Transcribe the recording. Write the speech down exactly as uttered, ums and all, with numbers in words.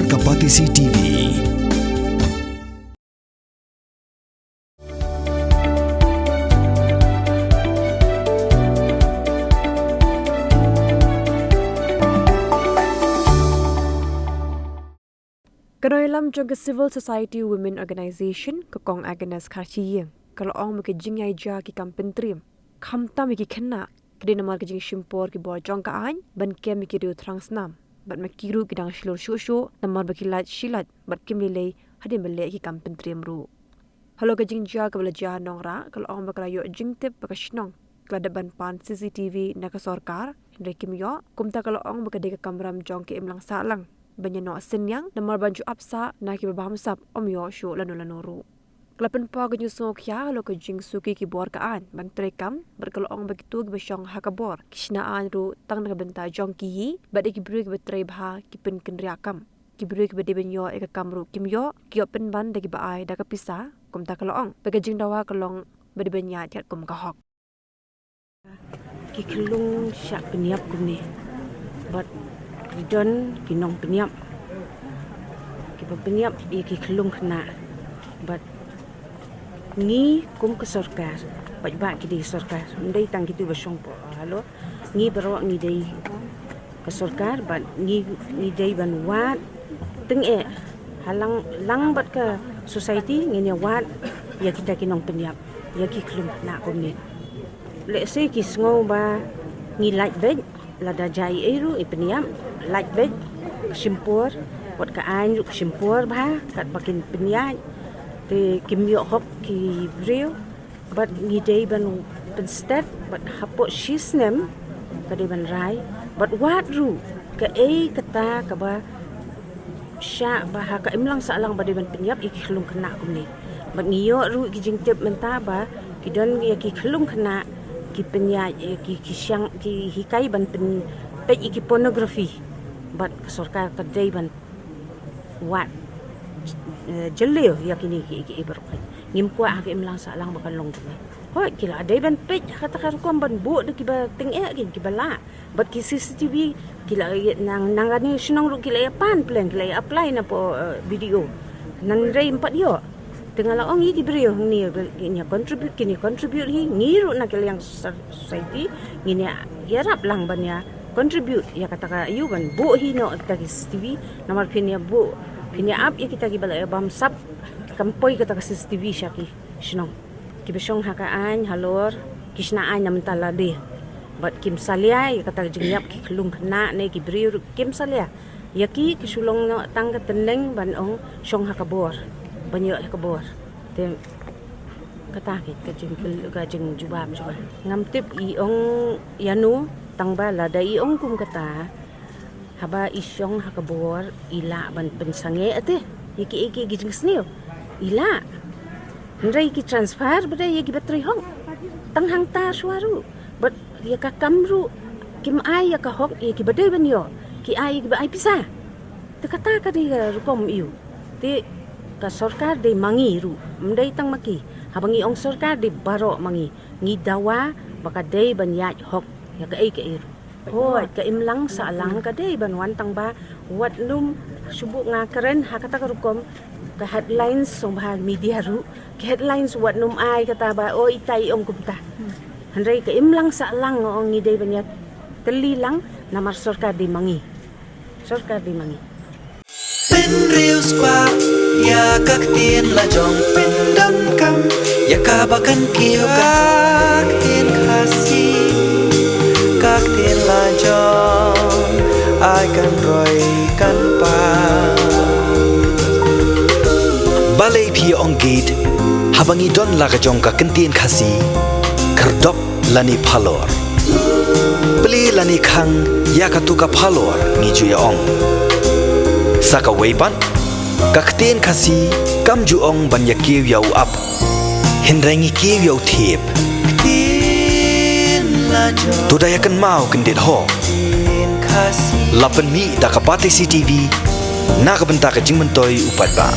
Ka Batesi T V. Ka nongïalam jong ka Civil Society Women Organisation, ka Kong Agnes Kharchiing, ka la ong ba ka jingïaid jia ki kam pyntriem, khamtam ïa ki khynnah, ka dei namar ka jingshim por ki bor jong ka aiñ ban kem ïa ki riew thrang snam, bad ma ki ruh ki dang shlur shuh shuh namar ba ki lait shi lait bad kim lei lei hadien ba leh ki kam pyntriem ruh. Halor ka jingjia kaba la jia ha Nongrah, ka la ong ba ka la ïoh jingtip ba ka shnong ka la dep ban pan C C T V na ka sorkar, hynrei kim ïoh. Kumta ka la ong ba ka dei ka kamram jong ka imlang sahlang ban ïanoh synñiang namar ban ju ap sah na kiba bamsap, ym ïoh shuh lano lano ruh. Ka la pynpaw ka jingsngewkhia halor ka jingsuki ki bor ka aiñ ban treikam, bad ka la ong ba kito kiba shong ha ka bor ki shna aiñ ruh tang na ka bynta jong ki hi, bad ïa ki briew kiba trei bha ki pynkynriah kam. Ki briew kiba dei ban ïoh ïa ka kam ruh kim ïoh, ki ïoh pynban da kiba ai da ka pisa. Kumta ka la ong ba ka jingdawa ka long ba dei ban ïaid katkum ka hok. Ki khyllung shah pynïap kumne, bad ki don ki nongpynïap kiba pynïap ïa ki khyllung khynnah, bad ngi kum ka sorkar, bad ba ki dei sorkar, ym dei tang kito ba shong hapoh halor, ngi baroh ngi dei ka sorkar, bad ngi, ngi dei ban wad tyngeh, ha lang, lang bad ka society ngin ïa wad ïa kita ki nongpynïap ïa ki khyllung khynnah kumne. Lehse ki sngew ba ngi lait beit, lada jia ei ei ruh i pynïap, lait beit, ka shim por, wat ka aiñ ruh ka shim por bha katba kin pynïaid, te kim ïoh hok ki briew. Bad ngi dei ban pynstet, bad hapoh shi snem ka dei ban rai, bad wad ruh kaei kata kaba shah ba ha ka imlang sahlang ba dei ban pynïap ïa ki khyllung khynnah kumne. Bad ngi ïoh ruh ki jingtip mynta ba ki don ïa ki khyllung khynnah ki pynïaid ïa ki, ki shang, ki hikai ban pynpeit ïa ki pornography. Bad ka sorkar ka dei ban wad, eh, jylliew ïa kine ki, ki, ki baroh. Ngim kwah ha ka imlang sahlang ba kan long kumne. Hooid, ki la dei ban peit ha kata ka rukom ban buh da kiba tyngeh, ki, kiba lah. Bad ki C C T V ki la ïa, nang, nang kane shnong ruh ki la ïa pan plan, ki la ïa apply na poh, eh, B D O. Hynrei ym pat ïoh. Te nga la ong ïa ki briew hangne, kin ïa contribute, kin ïa contribute hi, ngi ruh na ka liang society ngin ïa ïarap lang ban ïa contribute ïa kata ka, ïa ban buh hi noh kita ki C C T V, namar phin ïa buh, phin ïa ap ïa kita kiba la ïa bamsap, kam poi kata ka C C T V sha ki shnong. Kiba shong ha ka aiñ halor, ki shna aiñ na mynta lade, bad kim salia ïa kata ka jingïap ki khyllung khynnah ne ki briew ruh kim salia. Ïa ki, ki shu long noh tang ka tneng ban ong shong ha ka bor, ban ïoh ha ka bor. Te kata ka, ka jing, ka jingjubab jong nga. Ngam tip i ong ïano, tang ba lada i ong kum kata, haba i shong ha ka bor i lah ban pynsangeh te ïa ki, ïa ki, ïa ki jingsniew. I lah. Hynrei ki transfer ba dei ïa kiba trei hok. Tang hangta shuwa ruh. Bad ïa ka kam ruh kim ai ïa ka hok ïa kiba dei ban ïoh. Ki ai ïa kiba ai pisa. Te kata ka dei ka rukom ïa u. Te ka sorkar dei ma ngi ruh, ym dei tang ma ki. Haba ngi ong sorkar dei baroh ma ngi. Ngi dawa ba ka dei ban ïaid hok ïa kaei kaei ruh. Hooid, ka imlang sahlang ka dei ban wan, tang ba wat nym, shu buh nga kren ha kata ka rukom, ka headlines song ba ha media ruh, ka headlines wat nym ai kata ba, oh, ita i ong kumta. Hynrei ka imlang sahlang nga ong ngi dei ban ïa tylli lang, namar sorkar dei ma ngi. Sorkar dei ma ngi. Pynriewspah ïa ka ktien la jong, pyndonkam ïa kaba kan kiew ka ktien Khasi. Ka ktien la jong ai kan roi kan pan. Balei phi ong gate haba ngi don la ka jong ka ktien Khasi? Khyrdop lane phalor. Plie lane khang ïa katu ka phalor ngi ju ïa ong. Sa kawei pat, ka ktien Khasi kam ju ong ban ïa kiew ïa u ap, hynrei ngi kiew ïa u thiep. To da ïa kynmaw kyndit ho. La pynmih da ka Batesi T V na ka bynta ka jingmyntoi u paidbah.